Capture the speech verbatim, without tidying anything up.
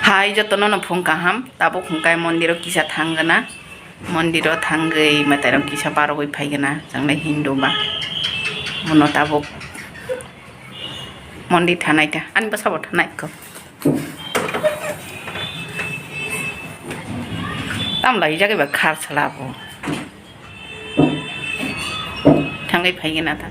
Hai jotono no phung kaham, tabuk hwnkhe mondiro kisa thangna, mondiro thangwi mwtairok kisa barogwi phaigwna, chwnglai Hindu ba, bono tabuk mondir thanai ta, ani bwsabo thanai kho. Tamlai jagwi ba khar sala bo. Thangwi phaigwna ta.